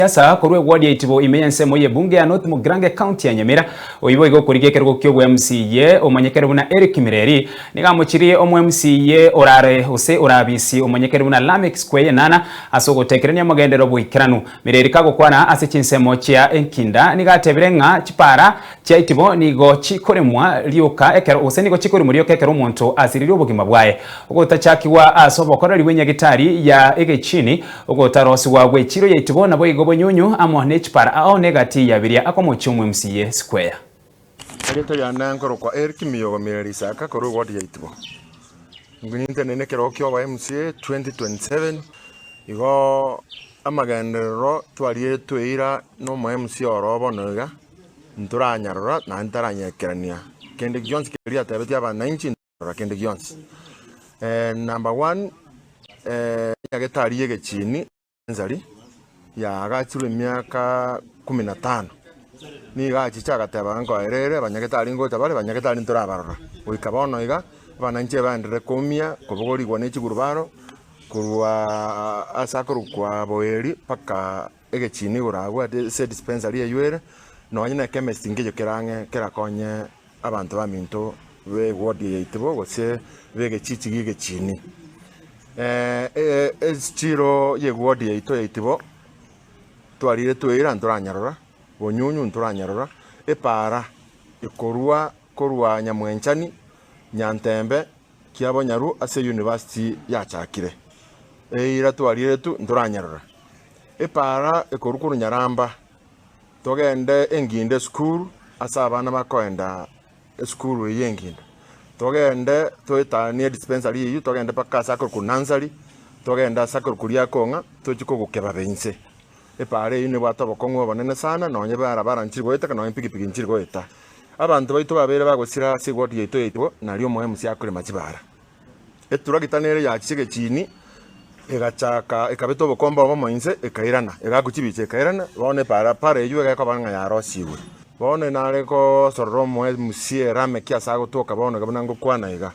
Siasa korwa eward ya Itibo ime y'ensemo y'ebunge ya North Mugirango ecounty ya Nyamira oyio boigo okorigia ekerogo ki'obo MCA omanyekere buna Eric Mireri nigo amochirie omo MCA orare gose orabisi omanyekere buna Lameck Square Enana ase ogotekerania amagenderero boikeranu. Mireri kagokwana ase chinsemo chia Enkinda nigo atebire ng'a chipara chia Itibo nigo chikoremwa rioka ekero gose nigo chikoremwa rioka ekero omonto asiririe obogima bwaye. Ogotachakigwa ase obokoreri bw'enyagitari ya egechini Ogotarosigwa gwe chiiro yaito naboigo bonyunyu amo ne chipara ao negati ya biria akomochia omwemsiye Square. Erieta riane nkorokwa Eric Miyogo Mireri Isaka korwa eward ya Itibo. Nintenene ekerogo kia oba MCA 2027 igo amagenderero twarietwe eira na omo MCA oro bono iga ntoranyarora naende ntaranyekerania kende gionsi keria atebetie abananchi ntorarora kende gionsi. Number one nyagetari ya egechini ensari yaagachirwe emiaka kumi na tano, nigo achiche agateba ng'a nkoerere abanyagetari ngocha bare, abanyagetari ntorabarora. Goika bono iga, abananchi ebaenderere koumia, kobogorigwa ne chigurubaro, korwa ase akorokwa boeri mpaka egechini igoro abwo ase edispensary eywo ere, nonye na echemist nkeyio kere ang'e kerakonye abanto baminto b'ewodi eye yaito gose b'egechichi gi'egechini. Echiro y'ewodi yaito ya Itibo, twarire tweira ntoranyarora, bonyunyu ntoranyarora, epaara ekorwa korwa Nyamwenchani, Nyantembe, Kiabonyaru ase eyunivasiti yachakire. Eira twariretwe ntoranyarora. Epaara ekorwa korwa Nyaramba. Togende engindo esukuru ase abana bakoenda esukuru eyio engindo, togende toetanie edispensary eyio togende mpaka ase akorokwa nursery, togende ase akorokwa riakong'a tochie kogokebaba inse. Epaara eyio nebwate obokong'u obonene sana nonye barabara nchiri goeteka nonye pikipiki nchiri goeta. Abanto baito babeire bagosira ase eward yaito ya Itibo nario omoemusi akorema chibara. Eturagita nere yachiche egechini, egachaka ekabeta obokombe obomo inse, ekairana, egaakwa chibicha ekairana, bono epara para eywo egekoba ng'a yarosigwe. Bono nare gosorora omoemusie Lameki ase agotoka bono iga buna ngokwana iga,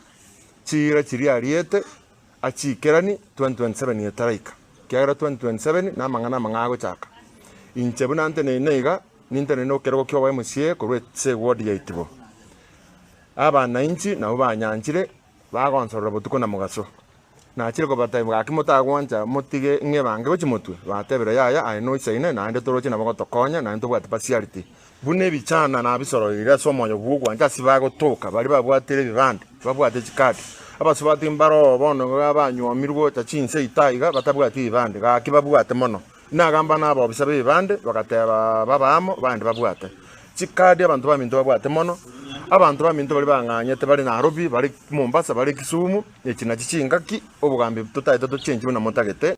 chiira chiria ariete achiikeranie 2027 etaraika, ekiagera 2027 namang'ana amang'ao agochaka. Inche buna nteneine iga, nintenene ekerogo kia oboemusie korwa ase eward ya Itibo. Abanainchi nabwo banyanchire, bagonsorora botuko na mogaso. Nachire kobatebia, Gaki motagwancha, motige ng'ebange gochia motwe. Batebire, Yaya, aye noisaine, naende toroche nabo gotokonya, naende tobwate partiality. Buna ebichana nabisoroire ase omoyo bw'ogwancha ase bagotoka, baria babwatire ebibande, babwate chikadi. Abasubati mbaroo bono iga banywomirwe gocha chinse ita iga batabwati ebibande, gaki babwate mono. Nagamba nabobisa b'ebibande, bagateba babe amo, baende babwate chikadi abanto baminto babwate mono. Abanto baminto baria bang'anyete bare Nairobi, bare Mombasa, bare Kisumu, echi nachi chingaki, obogambi totaete tochenchi buna motagete.